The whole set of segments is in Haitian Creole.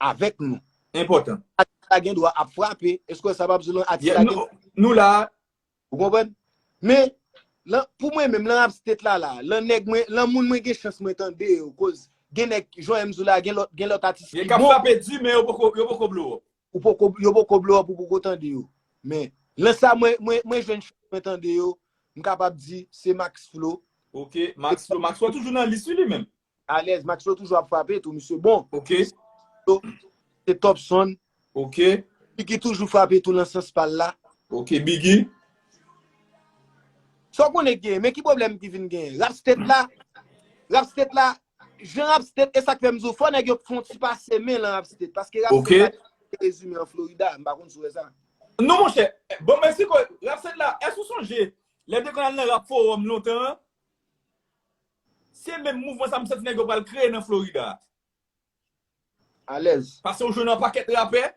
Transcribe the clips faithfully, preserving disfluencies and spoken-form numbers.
avèk nou. Enpòtan. Atis la gen dwa ap frape. Èske sa p ap di w atis la gen... Nou la. Ou konprann? Men, pou mwen menm, lan upstate la, la, lan nèg mwen, lan moun mwen gen chans mwen tande yo, koz gen nèg, jan m di w la, gen lòt, gen lòt atis ki bon. Yo ka frape di, men yo poko, yo poko blow up. Ou poko, yo poko blow up, ou poko tande yo. Men, lan sa mwen, mwen, mwen jwenn chans mwen tande yo, m kapab di se Max Flow. Ok, Max Flow. Max Flow toujou nan lis wi li menm. Alèz, Max Flow toujou ap frape tou, misye bon. Ok. Se Top Son. Ok. Biggie toujou frape tou lan sans pa l la. Ok, Biggie. Sa w konnen k gen, men ki pwoblèm ki vin gen? Rap State la, Rap State la, jan Rap State, e sa k fè m di w, fò nèg yo fè yon ti pase men lan Rap State, paske Rap State la te rezime an Florida, m pa konn si w wè sa. Non, monchè, bon, men si ko, Rap State la, èske w sonje, lè te konn al nan Rap Forum lontan an, se menm mouvman sa m santi nèg yo pral kreye nan Florida. Alèz. Paske ou jwenn yon pakèt rapè,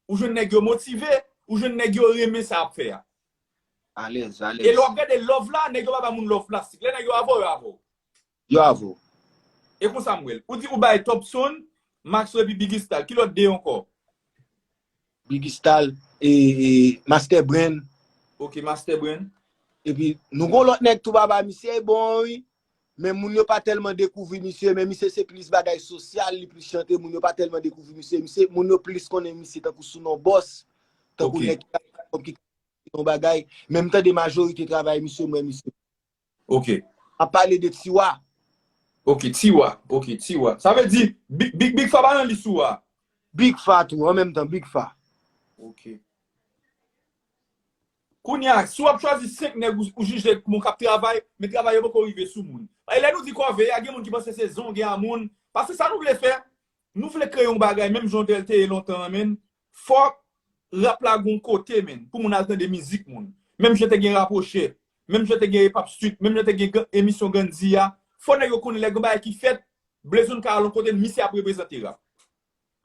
ou jwenn nèg yo motive, ou jwenn nèg yo renmen sa y ap fè a. Alèz, alèz. E lè w ap gade love la, nèg yo pa ba moun love plastik. Lè nèg yo avè w, yo avè w. Yo avè w. E konsa m wè l. Ou di ou bay Top Son, Maxo epi Biggie Stal. Ki lòt de ankò? Biggie Stal, e, e, Master Brain. Ok, Master Brain. Epi, nou gon lòt nèg tou papa, misye bon, wi. Men moun yo pa tèlman dekouvri misye, men misye se plis bagay sosyal, li plis chante, moun yo pa tèlman dekouvri misye, misye, moun yo plis konnen misye tankou sou non bòs, tankou nèg ki, ki yon bagay, men m tande majorite travay misye, m wè misye. Ok. M ap pale de Tiwa. Ok, Tiwa. Ok, Tiwa. Sa vle di, Big, Big, Big Fa pa nan lis ou a? Big Fa tou, an menm tan, Big Fa. Ok. Kounye a, si w ap chwazi senk nèg ou, ou jije bon k ap travay, men travay yo poko rive sou moun. E lè nou di kòve a, gen moun ki panse se zongen a moun. Paske sa nou vle fè, nou vle kreye yon bagay, menm jan Dèl te ye lontan an, menn. Fòk rap la gon kote, menn, pou moun al tande mizik moun. Menm jan te gen Rapwoche, menm jan te gen Epap Street, menm jan te gen Gan-, emisyon Gandhi a. Fò nèg yo konnen lè gen bagay ki fèt, Blaze One ka al yon kote, misye ap reprezante rap.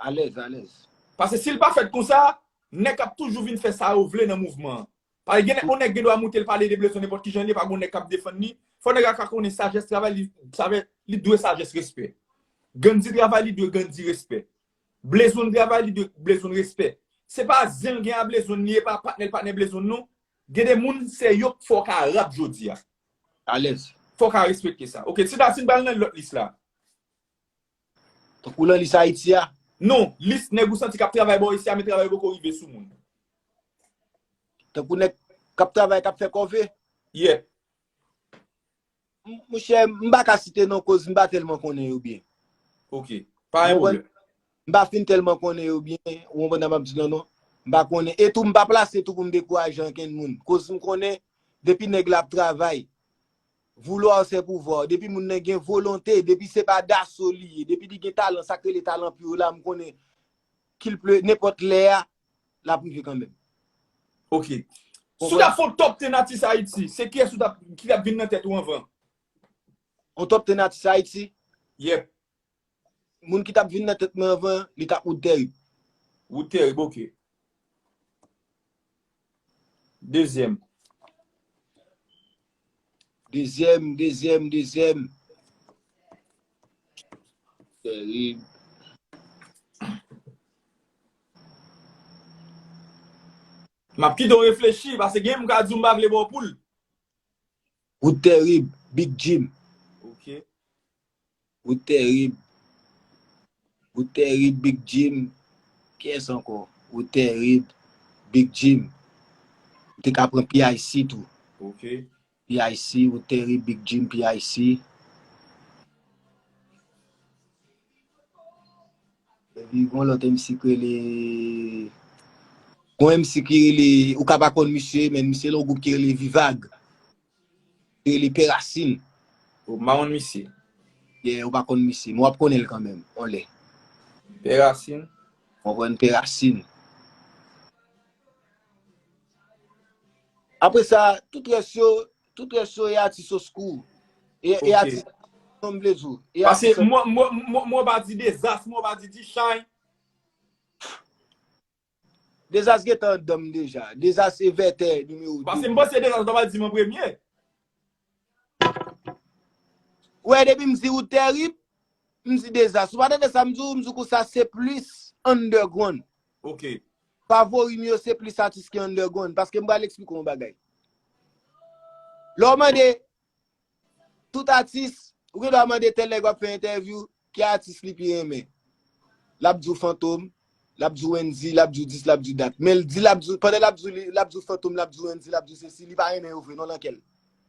Alèz, alèz. Paske si l pa fèt konsa, nèg ap toujou vin fè sa yo vle nan mouvman an. Paske gen nèg, yon nèg gen dwa moute l pale de Blaze One nenpòt ki jan li ye, pa gon nèg k ap defann li. Fò nèg la ka konnen sajès travay li, sa vle, li dwe sajès respè. Gandhi travay li dwe Gandhi respè. Blaze One travay li dwe Blaze One respè. Se pa zen l gen a Blaze One li ye, pa patnè l patnè Blaze One non. Gen de moun se yo k fè w ka rap jodi a. Alèz. Fò w ka respekte sa. Ok, si ta si n pral nan lòt lis la. Tankou lan lis Ayiti a? Non, lis nèg ou santi k ap travay bò isi a, men travay yo poko rive sou moun. Tankou nèg k ap travay, k ap fè kòve? Yeah. M-, monchè, m pa ka site non koz m pa tèlman konnen yo byen. Ok. Pa gen pwoblèm. M pa fin tèlman konnen yo byen, ou konprann sa m ap di lan non? M pa konnen. E tou, m pa plase tou pou m dekouraje ankenn moun. Koz m konnen, depi nèg la ap travay, vouloir c'est pouvoir. Depi moun nan gen volonte, depi se pa daso li ye, depi li gen talan, sa k rele talan pure la, m konnen qu'il pleut, nenpòt lè a, l ap rive kanmenm. Ok. Si w ta fè yon top ten atis Ayiti, se kiyès ou t ap, ki t ap vin nan tèt ou anvan? Yon top ten atis Ayiti? Yep. Moun ki t ap vin nan tèt mwen anvan, li t ap Wood Terib. Wood Terib, ok. Dezyèm. Dezyèm, dezyèm, dezyèm. Terib. M ap kite w reflechi, paske gen moun ka di w m pa vle ba w poul. Wood Terib, Big Jim. Ok. Wood Terib. Wood Terib, Big Jim. Kiyès ankò? Wood Terib, Big Jim. Ou te ka pran P I C tou. Ok. P I C, Wood Terib, Big Jim, P I C. Epi gon lòt M C ki rele, gon M C ki rele, ou ka pa konn misye, men misye lan yon gwoup ki rele Vivag. Ki rele Pè Rasin. Ou pa konn misye? Yeah, ou pa konn misye, men w ap konnen l kanmenm, yon lè. Pè Rasin? Konprann Pè Rasin. Apre sa, tout rès yo, tout rès yo e atis oskou. E, e atis, non m vle di w. E atis. Paske mwen, mwen, mwen, mwen pa di Dezas, mwen pa di T-Shine. Dezas gentan anndan m deja. Dezas e vètè nimewo de. Paske m panse Dezas ta pral di m an premye. Ou wè, depi m di ou Terib, m di Dezas. Ou pa tande sa m di w, m di w konsa se plis underground. Ok. Favori m yo se plis atis ki underground. Paske m pral eksplike yon bagay. Lè w mande tout atis, ou gen dwa mande tèl nèg w ap fè entèvyou, ki atis li pi renmen. L ap di w Fantom, l ap di w Wendy, l ap di w dis, l ap di w dat. Men l di, l ap di w, pandan l ap di w, li- l ap di w Fantom, l ap di w Wendy, l ap di w sesi, li pa renmen yo vre, non, nan kè l.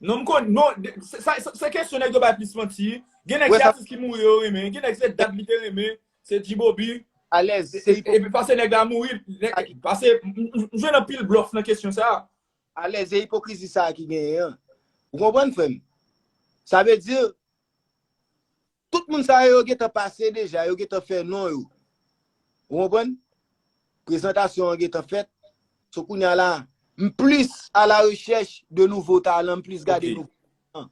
Non, m konn, non, de- se sa- se- se kesyon nèg yo bay plis manti. Gen nèg Wè, se sa- atis ki mouri yo renmen, gen nèg se dat li te renmen, se G-Bobby. Alèz, E- se e- Epi pase nèg la mouri, nèg- pase m- m- m jwenn anpil blòf nan kesyon sa. Alèz, e ipokrizi sa a ki genyen an. Ou konprann, frè m? Sa vle di, tout moun sa yo, yo gentan pase deja, yo gentan fè non yo. Ou konprann? Prezantasyon an gentan fèt. So kounye a la, m plis a la rechèch de nouvo talan, m plis gade Ok. nouvo talan.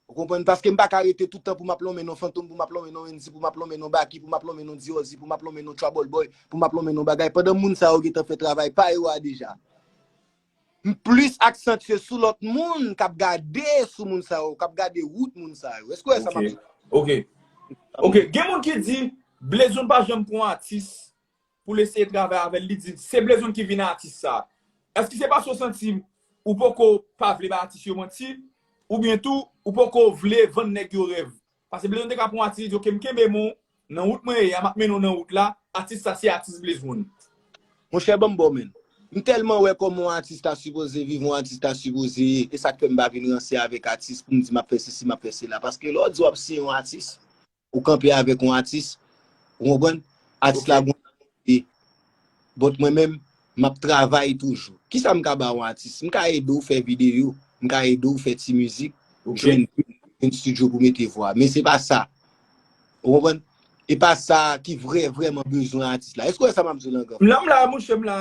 Ou konprann? Paske m pa ka rete tout tan pou m ap lonmen non Fantom, pou m ap lonmen non Wendy, pou m ap lonmen non Baky, pou m ap lonmen non Diorzi, pou m ap lonmen non Trouble Boy, pou m ap lonmen non bagay. Pandan moun sa yo gentan fè travay pa yo a deja. M plis aksantye sou lòt moun k ap gade sou moun sa yo, k ap gade wout moun sa yo. Èske w wè sa m ap di? Ok. Ok. Gen moun ki di, Blaze One pa janm pran atis pou l eseye travay avè l. Li di, se Blaze One ki vin atis sa. Èske se paske w santi ou poko pa vle bay atis yo manti, oubyen tou, ou poko vle vann nèg yo rèv? Paske Blaze One te ka pran atis, li di, ok, m kenbe men w nan wout mwen ye a, m ap mennen w nan wout la, atis sa se atis Blaze One. Monchè, ban m ba w, men. M tèlman wè kòman yon atis ta sipoze viv, yon atis ta sipoze ye. E sa k fè m pa vin ranse avèk atis pou m di m ap fè sesi, m ap fè sela. Paske lè w di w ap siyen yon atis, ou kanpe avèk yon atis, ou konprann? Atis la gon e. But mwen menm, m ap travay toujou. Kisa m ka ba yon atis? M ka ede w fè videyo, m ka ede w fè ti mizik, jwenn, jwenn studio pou mete vwa. Men se pa sa. Ou konprann? E pa sa ki vrè, vrèman bezwen atis la. Èske w wè sa m ap di w la, gran frè? M la, m la, monchè, m la.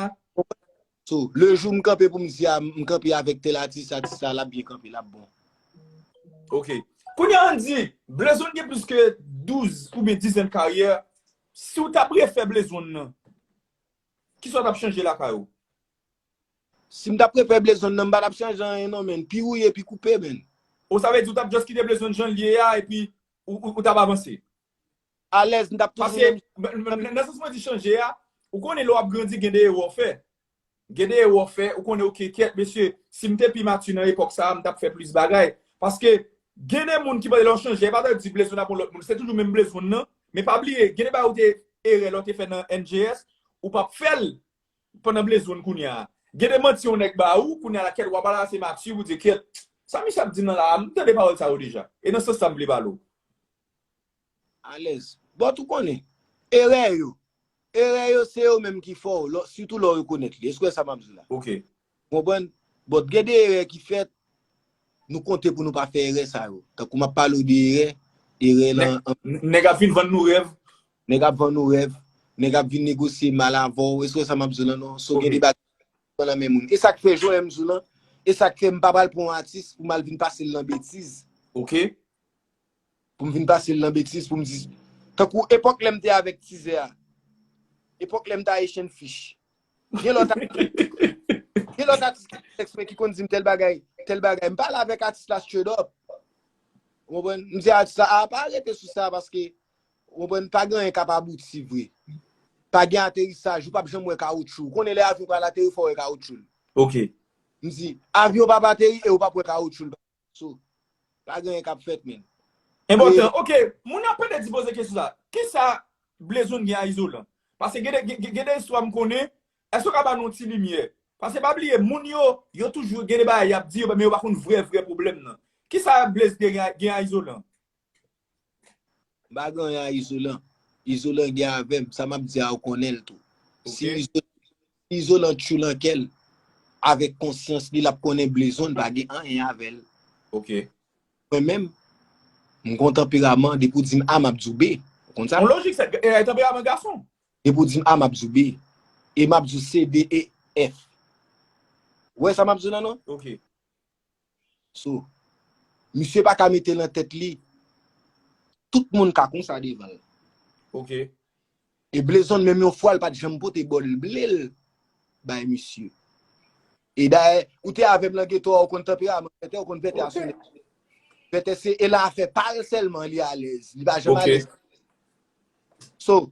So, le jou m kanpe pou m di a, m kanpe avèk tèl atis, atis la, l ap byen kanpe, l ap bon. Ok. Kounye a, ann di, Blaze One gen plis ke douz oubyen diz an karyè. Si w t ap refè Blaze One nan, kisa w t ap chanje lakay ou? Si m t ap refè Blaze One nan, m pa t ap chanje anyen non, men. Pi wouye, pi koupe, men. Ou sa vle di ou t ap just kite Blaze One jan l ye a, epi ou, ou, ou t ap avanse? Alèz, m t ap toujou Paske, menm. nan, nan, nan sans mwen di chanje a, ou konnen lè w ap grandi, gen de erè w fè. Gen de erè w fè, ou konnen, ok, kèt, mesye, si m te pi mati nan epòk sa a, m t ap fè plis bagay. Paske, gen de moun ki panse lè w chanje, e pa ta di Blaze One ap yon lòt moun, se toujou menm Blaze One nan. Men pa bliye, gen de bagay ou te erè lè w te fè nan N J S, ou p ap fè l pandan Blaze One kounye a. Gen de manti yon nèg ba ou, kounye a la kèt w ap al ase mati, ou di kèt. Sa misye ap di nan la a, m tande pawòl sa yo deja. E nan sans sa m vle pale w. Alèz. But ou konnen. Erè yo. Erè yo, se yo menm ki fè w, lò- sitou lè w rekonèt li. Èske w wè sa m ap di w la? Ok. Konprann? But gen de erè ki fèt, nou konte pou nou pa fè erè sa yo. Tankou m ap pale w de erè, erè lan. Nèg ap vin vann nou rèv. Nèg ap vann nou rèv. Nèg ap vin negosye mal avè w. Èske w wè sa m ap di w la, non? So gen de bagay nan men moun. E sa k fè, jan m di w lan, e sa k fè m pa pral pran yon atis pou m al vin pase l nan betiz. Ok. Pou m vin pase l nan betiz, pou m di. Tankou epòk lè m te avèk Tizè a. Epòk lè m te Haitian Fish. Gen lòt atis, gen lòt atis ki tèks mwen ki konn di m tèl bagay, tèl bagay. M pale avèk atis la straight up. Ou konprann? M di atis la, a, pa rete sou sa paske, ou konprann, pa gen anyen k ap abouti vre. Pa gen aterisaj, ou p ap janm wè kawotchou. Ou konnen lè avyon pral ateri, fò w wè kawotchou l. Ok. M di, avyon p ap ateri e ou p ap wè kawotchou l. So, pa gen anyen k ap fèt, men. Enpòtan. Ok, moun ap pede di poze kesyon sa. Kisa Blaze One gen a Izolan? Paske gen de, gen, gen de istwa m konnen, èske w ka ba nou yon ti limyè? Paske pa bliye, moun yo, yo toujou gen de bagay y ap di, men yo pa konn vrè, vrè pwoblèm nan. Kisa Blaze gen, gen a Izolan? M pa gen anyen a Izolan. Izolan gen avè m, sa m ap di a ou konnen l tou. Si Ok. Izo- si Izolan tchoul an kè l, avèk konsyans li, l ap konnen Blaze One pa gen anyen avè l. Ok. Mwen menm, m gon tanperaman, depi w di m A, m ap di w B. Ou konn sa? Yon lojik, se e, tanperaman gason. Depi w di m A, m ap di w B. E m ap di w C, D, E, F. Ou wè sa m ap di w la, non? Ok. So, misye pa ka mete nan tèt li, tout moun ka konsa devan l. Ok. E Blaze One menm yon fwa, l pa t janm pote bòl ble l bay misye. E dayè, ou te avè m nan geto a, ou konn tanperaman Vètè, ou konn Vètè a Ok. sou nèg. Vètè se e lan afè pa l sèlman, li alèz. Li pa janm Ok. alèz. So,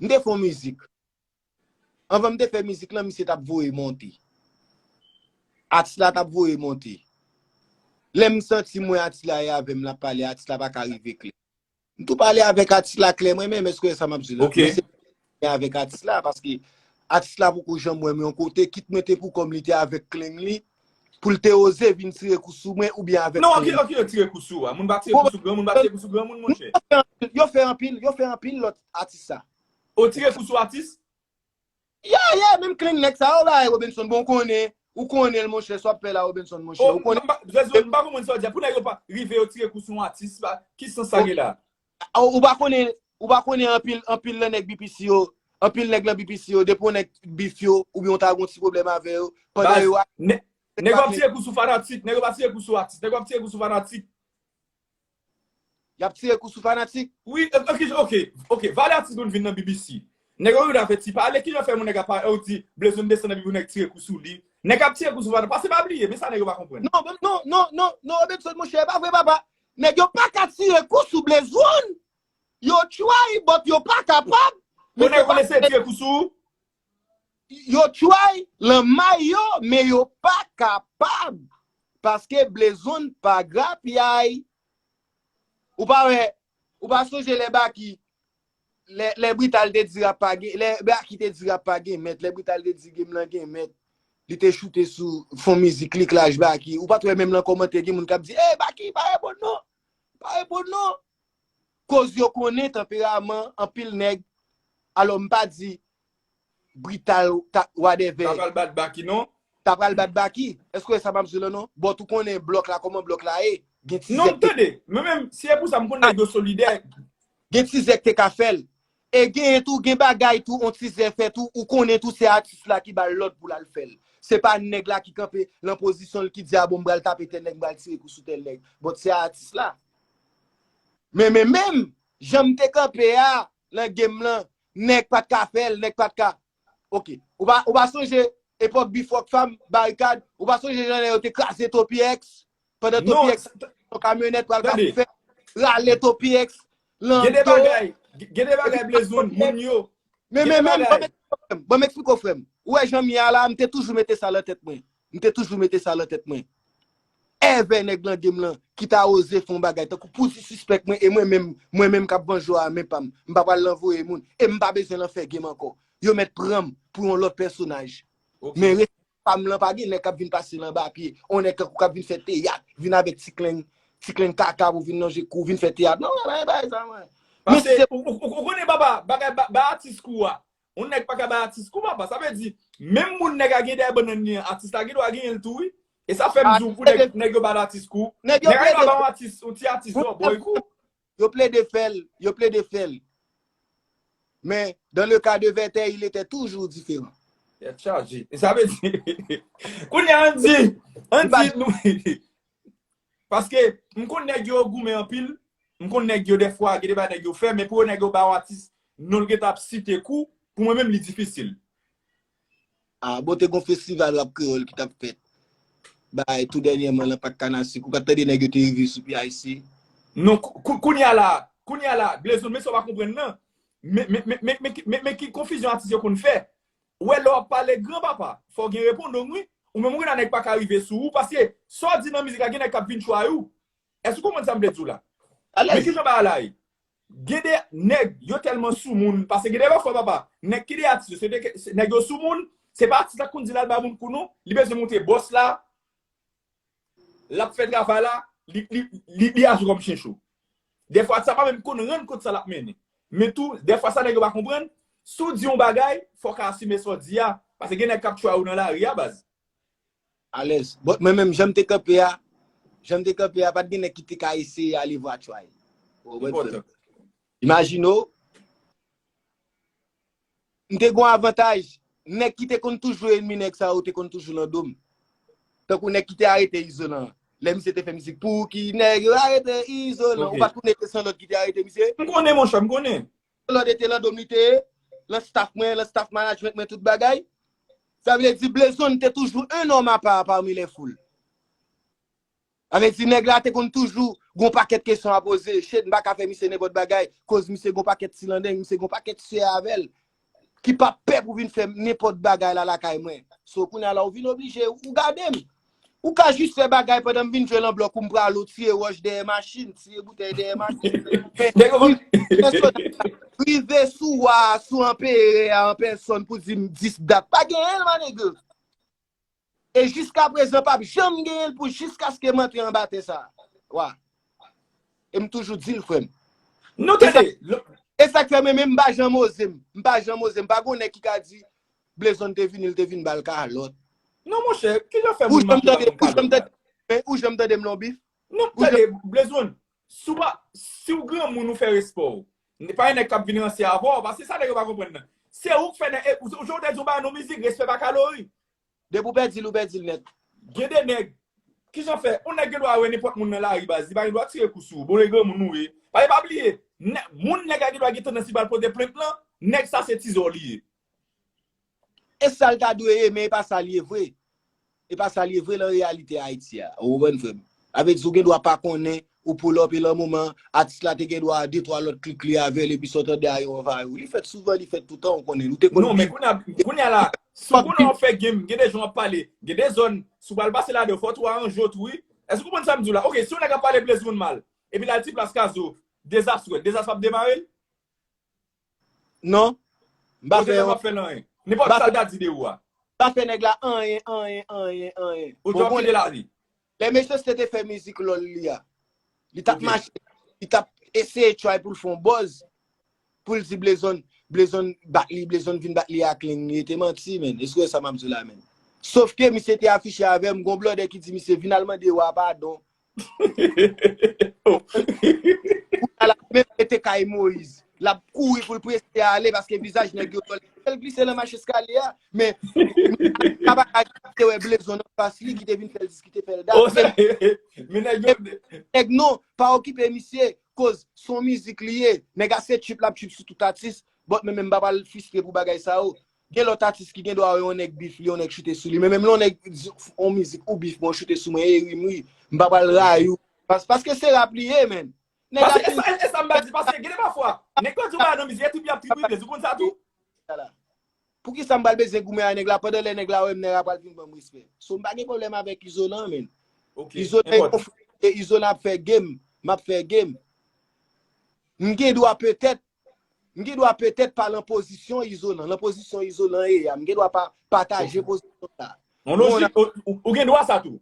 M te fè yon mizik. Anvan m te fè mizik lan, misye t ap voye monte. Atis la t ap voye monte. Lè m santi m wè atis la e avè m l ap pale, atis la pa ka rive klè. M tou pale avèk atis la klè, mwen menm, èske w wè sa m ap di la? Ok. Mwen se avèk atis la, paske atis la poko janm wè m yon kote, kit mwen te pou kòm li te avèk klenn li, pou l te oze vin tire kou sou mwen oubyen avèk Non, klenn li. Ok, ok, yo tire kou sou a. Moun pa tire kou sou granmoun, pa tire kou sou granmoun, monchè. Yo fè anpil, yo fè anpil lòt atis sa. Ou tire kou sou atis? Yeah, yeah, menm klenn nèg sa yo la, Robinson, bon, ou konnen, ou konnen l, monchè, sa w ap fè la, Robinson, monchè, ou konnen. Zezou, m pa konprann sa w di a. Pou nèg yo pa rive yo tire kou sou yon atis, pa, ki sans sa gen la? Ou, ou pa konnen, ou pa konnen anpil, anpil nan nèg B P C yo, anpil nèg nan B P C yo, depi yon nèg bif yo, oubyen w ta gon ti pwoblèm avè yo, pandan yo. Nèg yo ap tire kou sou fanatik, nèg yo pa tire kou sou atis, nèg yo ap tire kou sou fanatik. Y ap tire kou sou fanatik. Wi, ok, ok, ok. Valè atis moun vin nan B B C. Nèg yo vin avèti pale, kijan fè moun nèg ap pale, ou di, Blezon desann nan Bib, nèg tire kou sou li. Nèg ap tire kou sou fanatik. Pase pa bliye, men sa nèg yo pa konprann. Non, non, non, non, non, Robinson, monchè, e pa vre, papa. Nèg yo pa ka tire kou sou Blezon. Yo try, but yo pa kapab. Bon, nèg yo konn eseye tire kou sou ou? Yo try, lanmay yo, men yo pa kapab. Paske Blezon pa grapyay. Ou pa wè, ou pa sonje lè Baky, lè, lè Brital te di rap pa gen, lè Baky te di rap pa gen mèt, lè Brital te di game lan gen mèt, li te choute sou fon mizik li clash Baky. Ou pa t wè menm nan kòmantè gen moun k ap di, "Ey, Baky, pa reponn non. Pa reponn non." Koz yo konnen tanperaman anpil nèg. Alò, m pa di Brital, ta, whatever. Ta pral bat Baky, non? Ta pral bat Baky. Èske w wè sa m ap di w la, non? But ou konnen blòk la, kòman blòk la ye? Gen ti zèk. Non, tande. Mwen menm, si e pou sa, m konn nèg yo solidè. Gen ti zèk te ka fè l. E gen tou, gen bagay tou, on ti zè fè tou, ou konnen tou se atis la ki ba l lòd pou l al fè l. Se pa nèg la ki kanpe lan pozisyon l ki di, "A bon, m pral tape tèl nèg, m pral tire kou sou tèl nèg." But se atis la. Men, men, menm, jan m te kanpe a, lan game lan, nèg pa t ka fè l, nèg pa t ka. Ok. Ou pa, ou pa sonje epòk Beef Rockfam, Barikad, ou pa sonje jan nèg yo te kraze Toppy X, pandan Toppy X, yon kamyonèt pral ka fè, rale Toppy X, lan do. Gen de bagay, gen de bagay Blezon, moun yo. Men, men, men, ban m eksplike w, frè m. Ou wè jan m ye a la, m te toujou mete sa lan tèt mwen. M te toujou mete sa lan tèt mwen. Ever nèg lan game lan ki ta oze fè yon bagay tankou pou di sispèk mwen e mwen menm, mwen menm k ap vanje w a men pa m. M pa pral lan voye moun e m pa bezwen lan fè game ankò. Yo mèt pran m pou yon lòt pèsonaj. Men respè pa m lan pa gen nèg k ap vin pase lan anba pye. On nèg tankou k ap vin fè teyat, vin avèk ti klenn, ti klenn kaka pou vin lonje kou, vin fè teyat. Non, mwen pa gen bagay sa mwen. Paske ou, ou, ou konnen papa, bagay ba, ba atis kou a. On nèg pa ka bay atis kou papa. Sa vle di, menm moun nèg a gen dèyè bannann li an, atis la gen dwa genyen l tou wi. E sa fè m di w pou nèg, nèg yo ba l atis kou. Nèg yo plede fè l. Nèg a gen dwa ba yon atis, yon ti atis, yon bòy kou. Yo plede fè l, yo plede fè l. Men, dans le cas de Vètè, il était toujours différent. Tèt chaje. E sa vle di, kounye a, ann di, ann di nou, paske m konn nèg yo goumen anpil, m konn nèg yo dèfwa, gen de bagay nèg yo fè, men pou yo nèg yo ba yon atis, non l gentan ap site kou, pou mwen menm li difisil. A, bon, te gon festival rap kreyòl ki t ap fèt. Bay, tou dènyèman, lan Pak Kanasik, ou pa t tande nèg yo te rive sou P I C? Non, kou-, kou-, kounye a la, kounye a la, Blezon, men sa w pa konprann nan. Men, men, men ki konfizyon atis yo konn fè. Ou wè, lè w ap pale gran papa, fò w gen repondong wi. Ou menm ou gen nèg pa ka rive sou ou, paske sa w di nan mizik la, gen nèg k ap vin try ou. Èske w konprann sa m vle di w la? Men kijan bagay la ye? Gen de nèg, yo tèlman soumoun, paske gen de pafwa, papa, nèg ki de atis yo, se de, se, nèg yo soumoun, se pa atis la k konn di l al bay moun kou non, li bezwen montre bòs la, l ap fè travay la, li, li, li, li aji kòm chen cho. Dèfwa, sa pa menm konn rann kont sa l ap mennen. Men tou, dèfwa sa nèg yo pa konprann, si w di yon bagay, fò w ka asime sa w di a, paske gen nèg k ap try ou nan lari a, baz. Alèz. But mwen menm, jan m te kanpe a, jan m te kanpe a, pa t gen nèg ki te ka eseye ale vwa try. Ou konprann? Imajine w, m te gon avantaj. Nèg ki te konn toujou enmi nèg sa yo te konn toujou lan do m. Tankou nèg ki te arete Izolan. Lè misye te fè mizik, "Pouki nèg yo arete Izolan?" Ou pa t konnen te Sanlòd ki te arete misye? M konnen, monchè, m konnen. Sanlòd te lan do m, li te ye, lan staff mwen, lan staff management mwen, tout bagay. Sa vle di Blezon te toujou un homme à part parmi les foules. Sa vle di nèg la te konn toujou gon pakèt kesyon a poze. Shit, m pa ka fè misye nenpòt bagay, koz misye gon pakèt ti landeng, misye gon pakèt sè avè l ki p ap pè pou vin fè nenpòt bagay la lakay mwen. So, kounye a la, ou vin oblije, ou gade m. Ou ka jis fè bagay pandan m vin jwe lan blòk ou m prale, ou tire wòch dèyè machin, tire boutèy dèyè machin. Men, pèsonaj la rive sou wa a, sou anperè a an pèsòn pou di m dis dat. Pa genyen l, my nigga. E jiskaprezan, p ap janm genyen l pou jiskaske m antre anba tè sa a. Wa. E m toujou di l, frè m. Nou tande. E sa k fè mwen menm m pa janm oze m. M pa janm oze m. Pa gon nèg ki ka di Blezon te vini, l te vin ba l kalòt. Non, monchè, ki jan fè moun mache ba yon kalòt la? Men ou janm tande m lan bif? Non, tande, Blezon, si w pa, si w granmoun ou fè respè w. Pa yon nèg k ap vin ranse avè w, paske sa nèg yo pa konprann nan. Se ou k fè nèg, ou jan w te di yon bagay nan mizik, respè pa kalori. Depi w pèdi l, ou pèdi l nèt. Gen de nèg, ki jan fè, yon nèg gen dwa wè nenpòt moun nan lari baz, li pa gen dwa tire kou sou ou, bon e granmoun ou ye. Paske pa bliye, moun nèg la gen dwa gen tandans li pral pote plent lan, nèg sa se tizò li ye. E sa l ta dwe ye, men e pa sa l ye vre. E pa sa l ye vre lan reyalite Ayiti a. Ou konprann, frè m? Avè di, ou gen dwa pa konnen, ou pull up, e lan moman, atis la te gen dwa de twa lòt klik li avè l, epi sa w tande a yo anvayi w. Li fèt souvan, li fèt toutan, ou konnen. Ou te konn. Non, men kounye a la, si w konnen w ap fè game, gen de jan w ap pale, gen de zòn, si w pral pase ladan, fò tou aranje w tou, wi. Èske w konprann sa m di w la? Ok, si yon nèg ap pale Blaze One mal, epi l al ti plas Kazo, dezas wè, dezas p ap demare l? Non. M pa fè yon. Nenpòt sa l ta di de ou a. Pa fè nèg la anyen, anyen, anyen, anyen. Ou dwe kite la li. Lè Mechanste te fè mizik lòl li a, li t ap mache, li t ap eseye try pou l fè yon buzz, pou l di Blezon, Blezon bat li, Blezon vin bat li ak ling, li te manti, men. Èske w wè sa m ap di w la, men? Sofke misye te afiche avè m, gon blòdè ki di misye vin al mande wa padon. Kounye a la, menm rete kay Moyiz. L ap kouri pou l prese ale paske vizaj nèg yo dwòl. Fè l glise lan mach eskalye a, men sa pa ka te wè Blezon anfas li ki te vin fè l diskite, fè l dat. Men nèg yo. Nèg non, pa okipe misye, koz se yon mizik li ye. Nèg a se trip l ap trip sou tout atis, but men menm m pa pral fristre pou bagay sa yo. Gen lòt atis ki gen dwa wè yon nèg bif li, yon nèg choute sou li. Men menm lè yon nèg di yon mizik ou bif mwen, choute sou mwen, e ri m ri. M pa pral rayi w. Pas, paske se rap li ye, men. Nèg la Paske e sa, e sa m ba di, paske gen de pafwa, nèg yo di w bagay nan mizik, e trip y ap trip wi, Blaze, ou konn sa tou? Poukisa m pral bezwen goumen a nèg la pandan lè nèg la wè m, nèg la pral vin ban m respè? So m pa gen pwoblèm avèk Izolan, men. Ok, Izolan e enpòtan. Yon frè, e Izolan ap fè game, m ap fè game. M gen dwa petèt, m gen dwa petèt pa lan pozisyon Izolan, lan pozisyon Izolan ye a, m gen dwa pa pataje pozisyon sa. Yon lojik, ou, ou, ou gen dwa sa tou.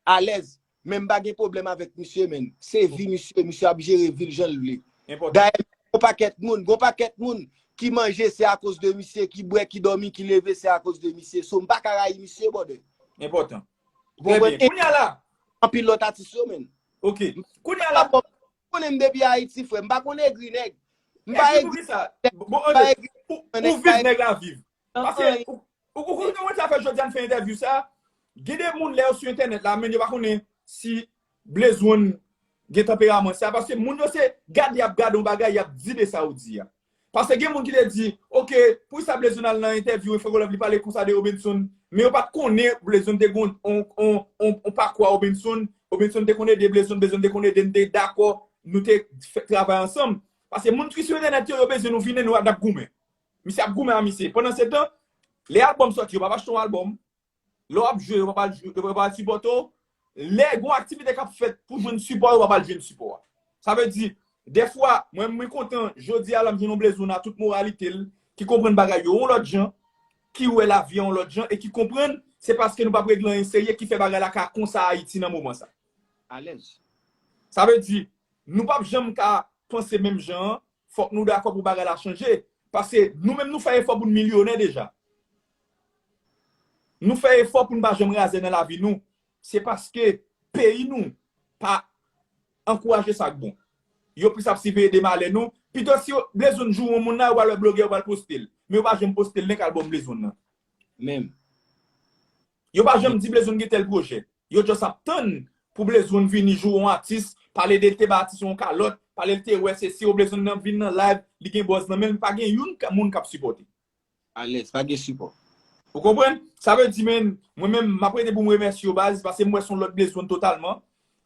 Alèz. Men m pa gen pwoblèm avèk misye, men. Se vi misye, misye ap jere vi l jan l vle. Enpòtan. Dayè, gon pakèt moun, gon pakèt moun ki manje se akoz de misye, ki bwè, ki dòmi, ki leve se akoz de misye. So m pa ka rayi misye, brother. Enpòtan. Ou konprann? Trè byen. Kounye a la. Anpil lòt atis yo, men. Ok. Kounye a la. Ou konnen m depi Ayiti, frè. M pa konn egri nèg. M pa Egri egri. Poukisa? Bon, M pa egri. Ou, ou viv nèg la viv. Paske ou, ou, ou konn kòman sa fè jodi a n fè entèvyou sa? Gen de moun lè yo sou entènèt la, men yo pa konnen si Blaze One gen tanperaman sa. Paske moun yo se gade y ap gade yon bagay, y ap di de sa ou di a. Paske gen moun ki te di, ok, poukisa Blaze One al nan entèvyou, e Franco Love li pale konsa de Obenson, men yo pa t konnen Blaze One te gon on, on, on, on pakwa Obenson, Obenson te konn ede Blaze One, Blaze One te konn ede n, te dakò, nou te fè travay ansanm. Paske moun ki sou entènèt yo, yo bezwen nou vini, nou ap goumen. Misye ap goumen a misye. Pandan se tan, lè albòm sòti, yo p ap achte yon albòm. Lè w ap jwe, yo p ap al jwe, yo p ap al sipòte w. Lè gon aktivite k ap fèt pou jwenn sipò, yo p ap al jwenn sipò a. Sa vle di, dèfwa, mwen, mwen kontan, jodi a la, m jwenn yon Blaze One a tout moralite l, ki konprann bagay yo yon lòt jan, ki wè lavi a yon lòt jan, e ki konprann, se paske nou p ap regle anyen serye ki fè bagay la ka konsa Ayiti nan moman sa. Alèz. Sa vle di, nou p ap janm ka panse menm jan an, fòk nou dakò pou bagay la chanje. Paske nou menm nou fè efò pou n milyonè deja. Nou fè efò pou n pa janm razè nan lavi nou. Se paske peyi nou pa ankouraje sa k bon. Yo plis ap siveye de malè nou. Pito si yo, Blaze One jou yon moun nan, yo pral wè blogè, yo pral poste l. Men yo pa janm poste l, nen k albòm Blaze One nan. Menm. Yo pa janm di Blaze One gen tèl pwojè. Yo just ap tann pou Blaze One vini jou yon atis, pale de l te ba atis yon kalòt, pale l te wè se si yo Blaze One nan vin nan live, li gen buzz nan men l, pa gen youn ka, moun k ap sipòte. Alèz, pa gen sipò. Ou konprann? Sa vle di, men, mwen menm, m ap rete pou m remèsye yo, baz, paske m wè se yon lòt Blaze One totalman.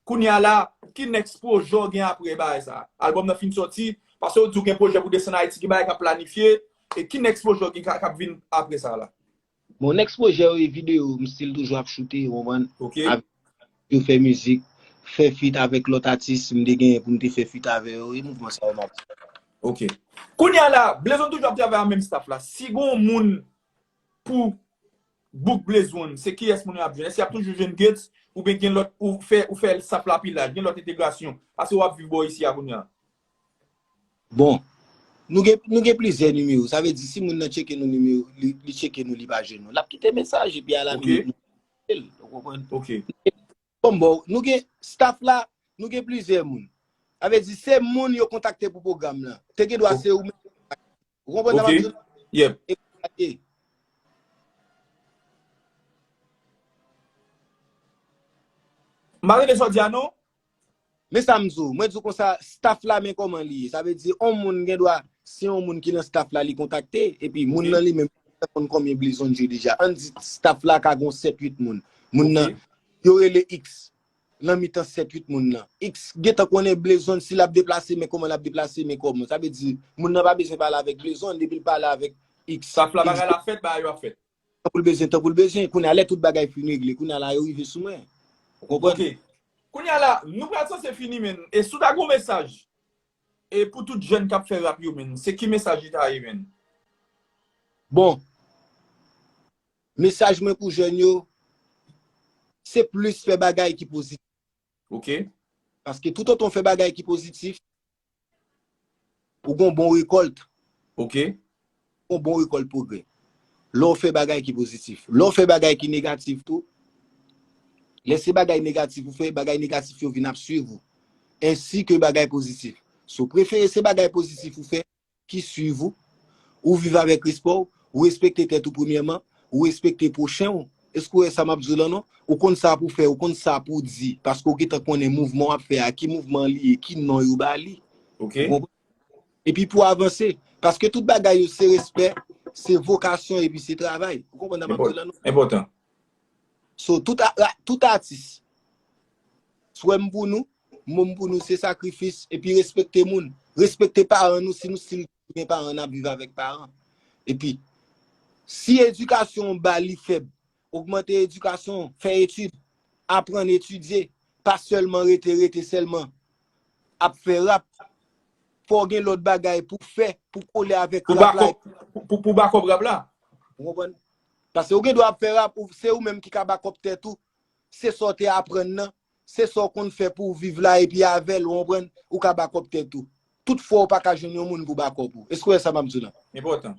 Kounye a la, ki next pwojè w gen apre bagay sa? Album nan fin sòti, paske w di w gen pwojè pou desann Ayiti, gen bagay k ap planifye, e ki next pwojè w gen k ap vin apre sa la? Bon, next pwojè yo e videyo, m still toujou ap choute, ou konprann? Avèk yo fè mizik, fè feat avèk lòt atis, m te genyen pou m te fè feat avè yo, e mouvman sa yo m ap. Ok. Kounye a la, Blaze One toujou ap travay ak menm staff la. Si gon moun pou book Blaze One, se kiyès moun yo ap jwenn? Èske y ap toujou jwenn Gates, oubyen gen lòt, ou fè, ou fè staff la pi laj, gen lòt entegrasyon? Paske w ap viv bò isi a kounye a. Bon, nou gen, nou gen plizyè nimewo. Sa vle di, si moun nan tcheke nou nimewo, li, li tcheke nou, li pa jwenn nou. L ap kite mesaj, epi a la minit nou rele l, ou konprann? Ok. Bon, bon, nou gen staff la, nou gen plizyè moun. Sa vle di, se moun yo kontakte pou pwogram lan. Te gen dwa se ou menm. Ou konprann sa m ap di w? Yep. E kontakte. M pa tande sa w di a non. Men sa m di w, mwen di w konsa, staff la men kòman li ye. Sa vle di, yon moun gen dwa, si yon moun ki nan staff la, li kontakte, epi moun nan li menm, li konn konbyen Blaze One jwe deja. Ann di staff la ka gon sèt uit moun. Moun nan, yo rele X, nan mitan sèt uit moun nan. X gentan konnen Blaze One, si l ap deplase, men kòman l ap deplase, men kòman. Sa vle di, moun nan pa bezwen pale avèk Blaze One, depi l pale avèk X. Staff la bagay la fèt, bagay yo ap fèt. Tan pou l bezwen, tan pou l bezwen. Kounye a lè tout bagay fin regle, kounye a la yo rive sou mwen. Ou konprann? Ok. Kounye a la, nou pral sanse fini, men. E si w ta gon mesaj, e pou tout jèn k ap fè rap yo, men, se ki mesaj li ta ye, men? Bon. Mesaj mwen pou jèn yo, se plis fè bagay ki pozitif. Ok. Paske toutotan w fè bagay ki pozitif, ou gon bon rekòlt. Ok. Gon bon rekòlt pwogrè. Lè w fè bagay ki pozitif. Lè w fè bagay ki negatif tou, lè se bagay negatif ou fè, bagay negatif yo vin ap swiv ou. Ensi ke bagay pozitif. Si w prefere se bagay pozitif ou fè, ki swiv ou, ou viv avèk respè w, ou respekte tèt ou premyèman, ou respekte pwochen w. Èske w wè sa m ap di w lan non? Ou konn sa pou w fè, ou konn sa pou w di, paske w gentan konnen mouvman w ap fè a, ki mouvman li ye, ki non yo ba li. Ok. Ou konprann? Epi pou w avanse, paske tout bagay yo se respè, se vokasyon epi se travay. Ou konprann sa m ap di w lan non? Enpòtan. So, tout, a- tout atis, swè m pou nou, mo m pou nou, se sakrifis, epi respekte moun. Respekte paran nou, si nou still gen paran, n ap viv avèk paran. Epi, si edikasyon w ba li fèb, ogmante edikasyon, fè etid, aprann etidye, pa sèlman rete, rete sèlman ap fè rap. Fò w gen lòt bagay pou fè, pou kole avèk rap la. Pou, pou, pou bakòp rap la. Ou konprann? Paske ou gen dwa ap fè rap, ou- se ou menm ki ka bakòp tèt ou. Se sa w te aprann nan, se sa w konn fè pou w viv la, epi avè l, ou konprann, ou ka bakòp tèt ou. Tout fwa ou pa ka jwenn yon moun pou bakòp ou. Èske w wè sa m ap di w lan? Enpòtan.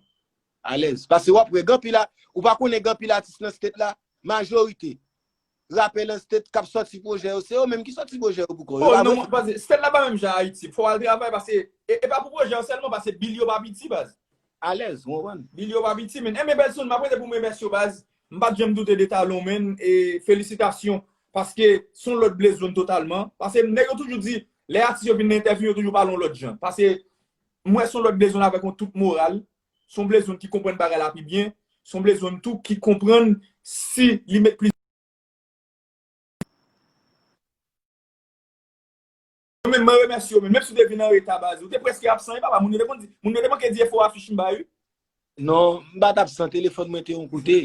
Alèz. Paske w ap wè, gen anpil a- ou pa konnen gen anpil atis nan state la, majorite rapè nan state k ap sòti pwojè yo, se yo menm ki sòti pwojè yo pou kò yo. Oh non, paske state la pa menm jan Ayiti. Fò w al travay, paske e, e pa pou pwojè yo sèlman, paske bil yo pa piti, baz. Alèz, ou konprann? Bil yo pa piti, men. Enben, Belson, m ap rete pou m remèsye w, baz. M pa t janm doute de talon, men. E felisitasyon, paske se yon lòt Blaze One totalman. Paske nèg yo toujou di, lè atis yo vin nan entèvyou, yo toujou pale yon lòt jan. Paske m wè se yon lòt Blaze One avèk yon tout moral. Se yon Blaze One ki konprann bagay la pi byen. Se yon Blaze One tou ki konprann si li met plis. Mwen menm, mwen remèsye w, men menm si w te vin an reta, baz, ou te prèske absan, wi, papa. Moun yo te konn di, moun yo te manke di e fo afich m ba, wi. Non, m pa t absan, telefòn mwen te yon kote.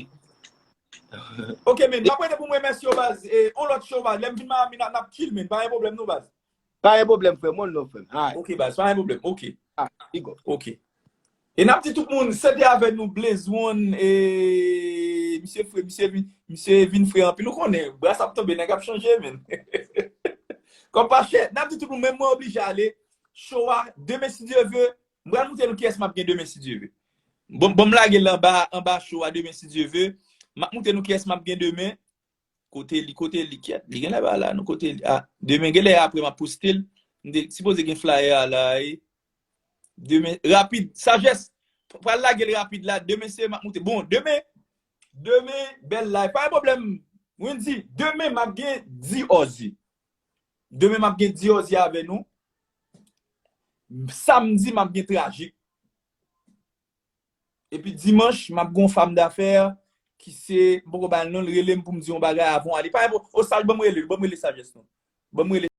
Ok, men, m ap rete pou m remèsye w, baz. E, on lòt show, baz. Lè m vin Miami, n ap, n ap chill, men. Pa gen pwoblèm, non, baz. Pa gen pwoblèm, frè m, one love, frè m. Alright. Ok, baz, pa gen pwoblèm. Ok. Ah, big up. Ok. E n ap di tout moun, se te avè nou Blaze One, e misye fre, misye vin, misye vin fre anpil, ou konnen, bras ap tonbe, nèg ap chanje, men. Kòb pa chè, n ap di tout moun, menm mwen oblije ale, show a, demen si Dye ve, m pral montre nou kiyès m ap gen demen si Dye ve. Bon, bon, m lage l anba, anba show a, demen si Dye ve, m ap montre nou kiyès m ap gen demen. Kote li, kote li, kyèt, li genlè pa la, non, kote li. Ah, demen, genlè apre m ap poste l. M te sipoze gen flyer a la, e. Demen, rapid, Sajès, pral lage l rapid la, demen se m ap moute. Bon, demen, demen, bèl live, pa gen pwoblèm. Wendy, demen m ap gen di Ozzy. Demen m ap gen di Ozzy avè nou. Samdi, m ap gen Trajik. Epi dimanch, m ap gen yon fanm dafè ki se, m poko ba l non, l rele m pou m di yon bagay avan w ale. Pa enpò-, o Saj, ban m rele l, ban m rele Sajès non. Ban m rele